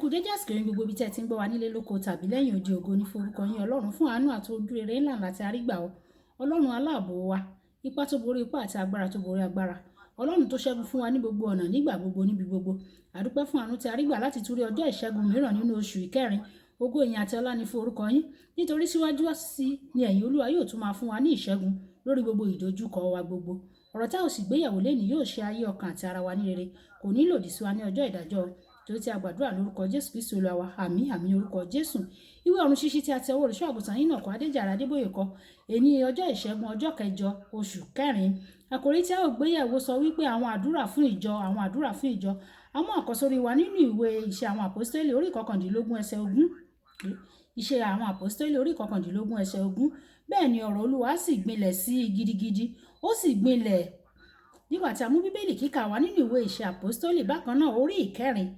Ẹ kú dédé àsìkò yín gbogbo ibi tí ẹ ti ń gbọ́ wa nílé lóko tàbí lẹ́yìn odi. Ògo ní forúkọ yín, Ọlọ́run, fún àánú àti ojú rere ńlá àti àrígbà ọ. Ọlọ́run aláàbò wa, ipá tó borí ipá àti agbára tó borí agbára. Ọlọ́run tó ṣẹ́gun fún wa ní gbogbo ọ̀nà, nígbà gbogbo, níbi gbogbo. Àdúpẹ́ fún àánú tí a rí gbà láti tún rí ọjọ́ ìṣẹ́gun mìíràn nínú oṣù ìkẹrin. Ògo, ìyìn àti ọlá ní fún orúkọ yín. Nítorí síwájú sí ni ẹ̀yin Olúwa yóò tún máa fún wa ní ìṣẹ́gun lórí gbogbo ìdojúkọ wa gbogbo. Ọ̀rọ̀ tí a ó sì gbéyẹ̀wò lénìí yóò ṣe ayé, ọkàn àti ara wa ní rere. Kò ní lòdì sí wa ní ọjọ́ ìdájọ́. Torí tí a gbàdúrà lórúkọ Jésù Kristi Olúwa wa. Àmín, àmín, orúkọ Jésù. Ìwé Ọ̀run Ṣíṣí tí a ti ọwọ́ olùṣọ́ àgùntàn yín náà kọ́, Adéjàre Adébóyè kọ. Èní ọjọ́ ìṣẹ́gun, ọjọ́ kẹjọ, oṣù kẹrin. Àkòrí tí a ó gbéyẹ̀wò sọ wípé àwọn àdúrà fún ìjọ, àwọn àdúrà fún ìjọ. A mú àkọ́sórí wa nínú ìwé Iṣẹ́ Àwọn Àpọ́stélì orí 19 ẹsẹ̀ 20. Iṣẹ́ Àwọn Àpọ́stélì orí 19 ẹsẹ̀ 20. Bẹ́ẹ̀ ni ọ̀rọ̀ Olúwa sì gbinlẹ̀ sí i gidigidi, ó sì gbinlẹ̀. Nígbà tí a mú Bíbélì kíkà wá nínú ìwé Iṣẹ́ Àpọ́stélì bákan náà, orí ìkẹrin,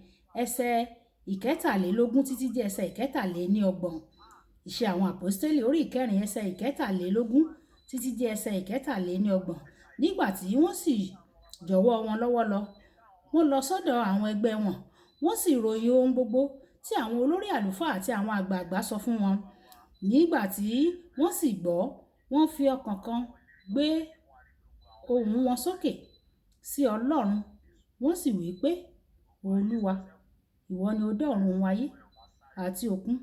ẹsẹ̀ 23 títí dé ẹsẹ̀ 33. Iṣẹ́ Àwọn Àpọ́stélì orí ìkẹrin, ẹsẹ̀ 23 títí dé ẹsẹ̀ 33. Nígbà tí wọ́n sì jọ̀wọ́ wọn lọ́wọ́ lọ, wọ́n lọ sọ́dọ̀ àwọn ẹgbẹ́ wọn, wọ́n sì ròyìn ohun gbogbo tí àwọn olórí àlùfáà àti àwọn àgbààgbà sọ fún wọn. Nígbà tí wọ́n sì gbọ́, wọ́n fi ọkàn kan gbé ohùn wọn sókè sí Ọlọ́run, wọ́n sì wí pé, "Olúwa, ìwọ ni ó dá ọ̀run òun ayé àti òkun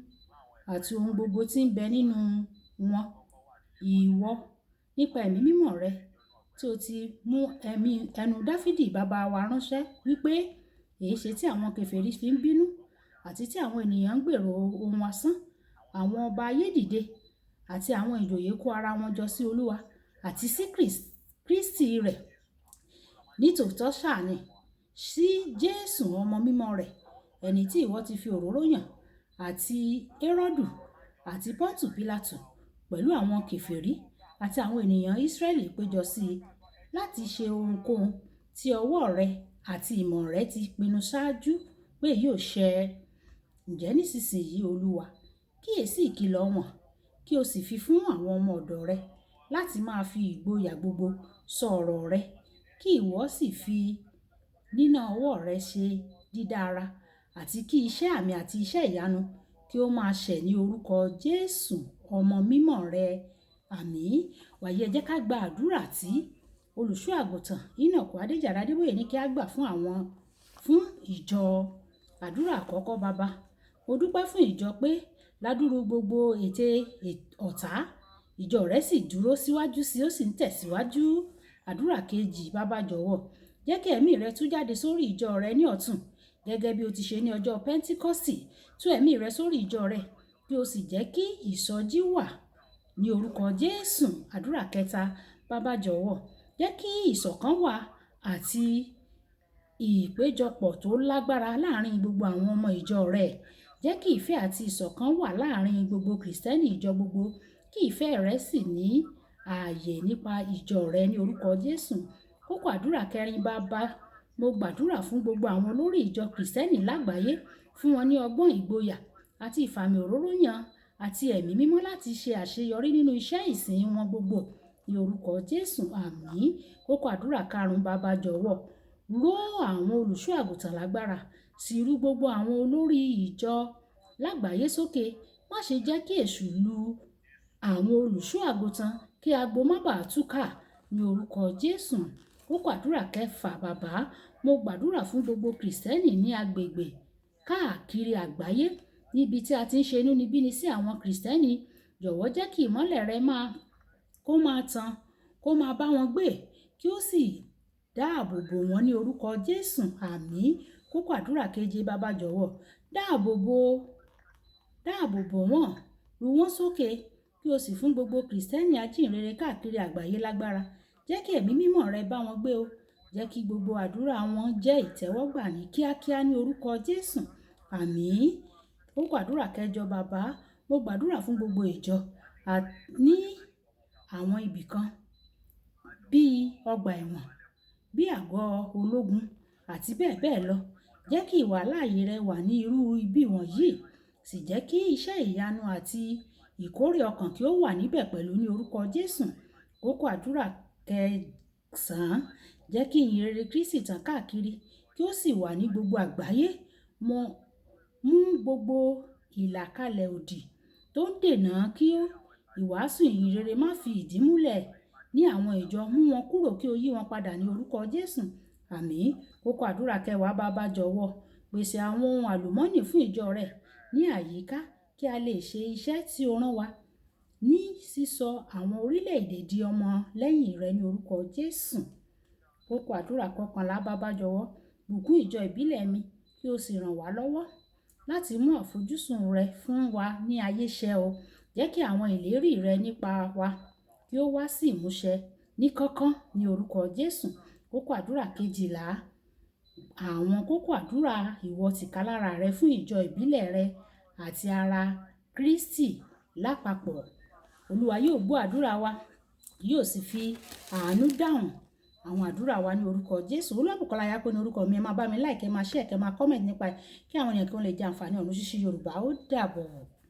àti ohun gbogbo tí ń bẹ nínú wọn. Ìwọ nípa Ẹ̀mí Mímọ́ rẹ tí ó ti mú ẹ̀mí ẹnu Dáfídì bàbá wa ránṣẹ́ wípé, èéṣe tí àwọn kèfèrí fi ń bínú àti tí àwọn ènìyàn ń gbèrò ohun asán? Àwọn ọba ayé dìde àti àwọn ìjòyè kó ara wọn jọ sí Olúwa àti sí Kristi rẹ̀. Nítòótọ́ ṣáà ni, sí Jésù ọmọ mímọ́ rẹ̀, ẹni tí ìwọ ti fi òróró yàn, àti Hẹ́rọ́dù àti Pọ́ńtù Pílátù pẹ̀lú àwọn kèfèrí àti àwọn ènìyàn Ísírẹ́lì péjọ sí i láti ṣe ohunkóhun tí ọwọ́ rẹ àti ìmọ̀ rẹ ti pinnu ṣáájú pé yóò ṣẹ. Ǹjẹ́ nísinsìnyí, Olúwa, kíyèsí ìkìlọ̀ wọn, kí o sì fi fún àwọn ọmọ ọ̀dọ̀ rẹ láti máa fi ìgboyà gbogbo sọ ọ̀rọ̀ rẹ, kí ìwọ sì fi níná ọwọ́ rẹ ṣe dídára, àti kí iṣẹ́ àmì àti iṣẹ́ ìyanu kí ó máa ṣẹ ní orúkọ Jésù ọmọ mímọ́ rẹ. Àmín." Wàyí, ẹ jẹ́ ká gba àdúrà tí olùṣọ́ àgùntàn Enoch Adéjàre Adébóyè ní kí a gbà fún àwọn fún ìjọ. Àdúrà àkọ́kọ́: Bàbá, mo dúpẹ́ fún ìjọ pé ládùrú gbogbo ète ọ̀tá, ìjọ rẹ sì dúró síwájú sí ó sì ń tẹ̀síwájú. Àdúrà kejì: Bàbá, jọ̀wọ́ jẹ́ kí ẹ̀mí rẹ tú jáde sórí ìjọ rẹ ní ọ̀tun, gẹ́gẹ́ bí o ti ṣe ní ọjọ́ Pẹ́ńtíkọ́sì. Tú ẹ̀mí rẹ sórí ìjọ rẹ, kí o sì jẹ́ kí ìsọjí wà ní orúkọ Jésù. Àdúrà kẹta: Bàbá, jọ̀wọ́ jẹ́ kí ìṣọ̀kan wà àti ìpéjọpọ̀ tó lágbára láàrin gbogbo àwọn ọmọ ìjọ rẹ. Jẹ́ kí ìfẹ́ àti ìṣọ̀kan wà láàrin gbogbo Kìrìsìtẹ́nì ìjọ gbogbo, kí ìfẹ́ rẹ sì ní ààyè nípa ìjọ rẹ ní orúkọ Jésù. Kókó àdúrà kẹrin: Bàbá, mo gbàdúrà fún gbogbo àwọn olórí ìjọ Kìrìsìtẹ́nì lágbàáyé. Fún wọn ní ọgbọ́n, ìgboyà àti ìfàmì òróró yàn àti Ẹ̀mí Mímọ́ láti ṣe àṣeyọrí nínú iṣẹ́ ìsìn wọn gbogbo ní orúkọ Jésù. Àmín. Kókó àdúrà karùn-ún: Bàbá, jọ̀wọ́ ró àwọn olùṣọ́ àgùntàn lágbára, sì rú gbogbo àwọn olórí ìjọ lágbàáyé sókè. Má ṣe jẹ́ kí èṣù lu àwọn olùṣọ́ àgùntàn, kí agbo má bàa túká ní orúkọ Jésù. Kókó àdúrà kẹfà: Bàbá, mo gbàdúrà fún gbogbo Kìrìsìtẹ́nì ní agbègbè káàkiri àgbáyé níbi tí a ti ń ṣe inúnibíni sí àwọn Kìrìsìtẹ́nì. Jọ̀wọ́ jẹ́ kí ìmọ́lẹ̀ rẹ máa kó máa tàn, kó máa bá wọn gbé, kí ó sì dáàbò bò wọ́n ní orúkọ Jésù. Àmín. Kókó àdúrà keje: Bàbá, jọ̀wọ́ dáàbò bò wọ́n, rú wọ́n sókè, kí o sì fún gbogbo Kìrìsìtẹ́nì ajíhìnrere káàkiri àgbáyé lágbára. Jẹ́ kí Ẹ̀mí Mímọ́ rẹ bá wọn gbé o. Jẹ́ kí gbogbo àdúrà wọn jẹ́ ìtẹ́wọ́gbà ní kíákíá ní orúkọ Jésù. Àmín. Kókó àdúrà kẹjọ: Bàbá, mo gbàdúrà fún gbogbo ìjọ ní àwọn ibì kan bíi ọgbà ẹ̀wọ̀n, bí àgọ́ ológun àti bẹ́ẹ̀ bẹ́ẹ̀ lọ. Jẹ́ kí ìwàláàyè rẹ wà ní irú ibi wọ̀nyí, sì jẹ́ kí iṣẹ́ ìyanu àti ìkórè ọkàn kí ó wà níbẹ̀ pẹ̀lú ní orúkọ Jésù. Kókó àdúrà kẹsàn-án: jẹ́ kí ìyìn rere Kristi tàn káàkiri, kí ó sì wà ní gbogbo àgbáyé. Mú gbogbo ìlàkalẹ̀ òdì tó ń dènà kí ìwàásù ìyìn rere má fi ìdí múlẹ̀ ní àwọn ìjọ. Mú wọn kúrò kí o yí wọn padà ní orúkọ Jésù. Àmín. Kókó àdúrà kẹwàá, bàbá jọ̀wọ́ pèsè àwọn ohun àlùmọ́nì fún ìjọ rẹ ní àyíká kí a lè ṣe iṣẹ́ tí o rán wa ní sísọ àwọn orílẹ̀-èdè di ọmọ lẹ́yìn rẹ ní orúkọ Jésù. Kókó àdúrà kọkànlá, bàbá jọ̀wọ́ bùkún ìjọ ìbílẹ̀ mi kí o sì ràn wá lọ́wọ́ láti mú àfojúsùn rẹ fún wa ní ayé ṣẹ o. Jẹ́ kí àwọn ìlérí rẹ nípa wa kí ó wá sí ìmúṣẹ ní kánkán ní orúkọ Jésù. Kókó àdúrà kejìlá, àwọn kókó àdúrà ìwọ tìkálára rẹ fún ìjọ ìbílẹ̀ rẹ àti ara Kristi lápapọ̀. Olúwa yóò gbọ́ àdúrà wa, yóò sì fi àánú dáhùn àwọn àdúrà wa ní orúkọ Jésù. Olúwabùkọ́lá Ayápé ní orúkọ mi. Ẹ máa bá mi like, ẹ máa share, kẹ́ máa comment nípa ẹ̀ kí àwọn ènìyàn kí wọ́n lè jẹ àǹfààní ọ̀run ṣíṣí Yorùbá. Ó dàbọ̀.